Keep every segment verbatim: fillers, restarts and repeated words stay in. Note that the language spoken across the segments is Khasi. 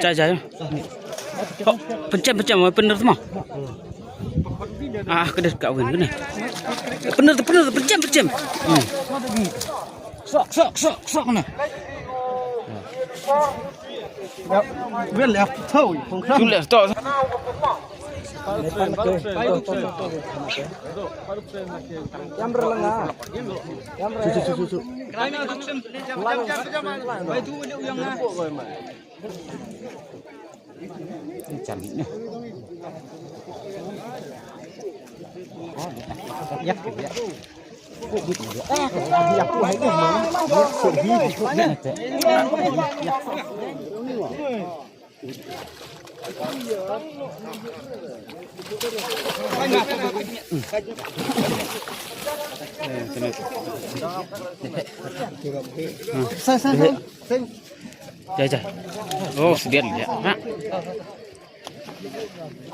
Jai, jai. Ho, pynjem, pynjem, pynjer tma. Ah, ka dei ka win, ka dei. Pynjer, pynjer, pynjem, pynjem. Hmm. Sok, sok, sok, sok na. Wel, eh, tau, pung kram. Wel, eh, tau. Yam rlanga. Yam rlanga. Su, su, su, su, su. Sai, sai, sai. Jai, jai. Oh, sedian dia. Ha.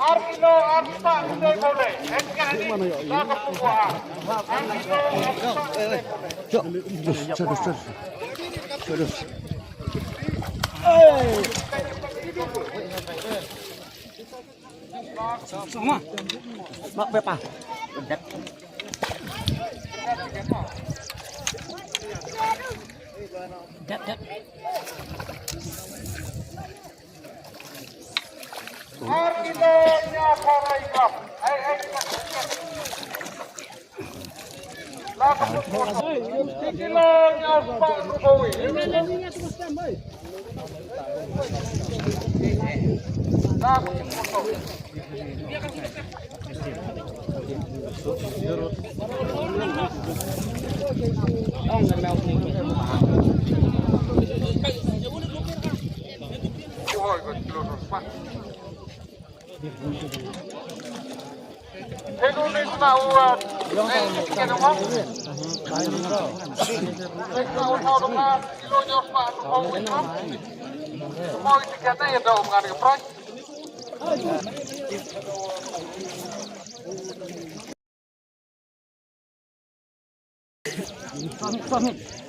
Ar kilo, ar spah, kilo boleh. Engkah ni, dah kepukuhan. Ar kilo, ar spah, kilo boleh. Cok, terus, terus, terus. Terus. Sama. Mak pepa. Dep, dep.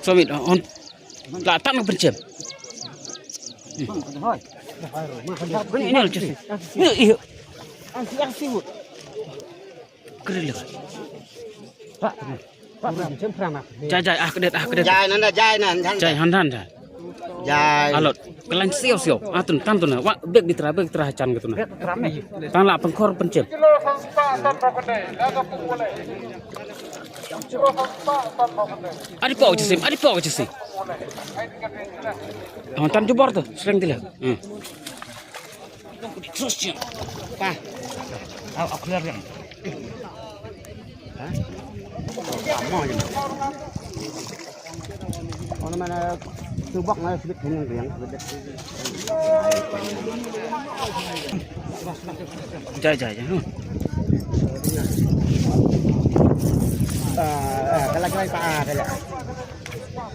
Somit, on. La tan ka pynjem. Ni, ni, ni. Iyo, iyo. Kri le. Jai, jai, ah, kedet, ah, kedet. Jai, nanda, jai, nanda. Jai, han, han, jai. Jai. Alot, kelain siau, siau. Ah, tun, tan, tun. Wa, bek di tera, bek tera hajan gitu, nah. Tan la pengkor pynjem. Adi pok jesi, adi pok jesi. Oh, tan jubor tu, sering tila. Hmm. Terus je. Pa. Au, au clear yang. Ha? Sama je. Ono mana tubak mana sebit gunung yang sebit. Jai, jai, jai. Ah, ah, kalau, kalau, ah, kalau.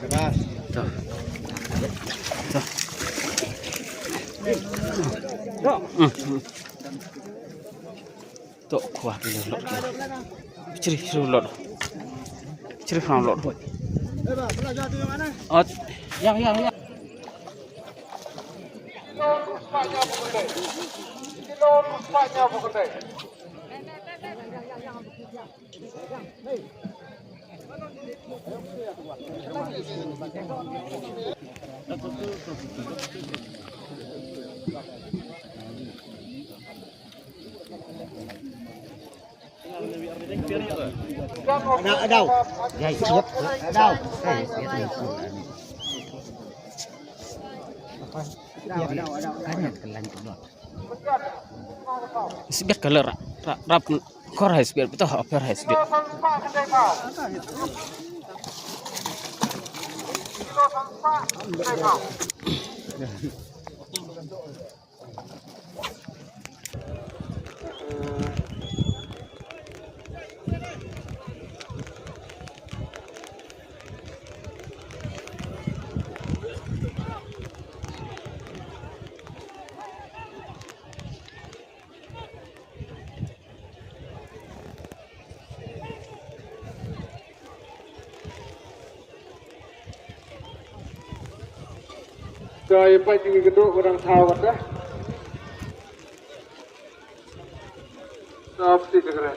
Bebas. Tuh. Tuh. Tuh. Hmm. Tok kuah dulu lot. Chri chri lot. Chri kham lot. Ot. Yang, yang, yang. Adau, adau. Ya, siap. Adau. Adau, adau, adau. Sbiat ka lera, rap, rap, kor hai sbiat, betul, oper hai sbiat. Ka ïa pait ïa ka doh ka dang thaw kata. Stop, sit, ka re.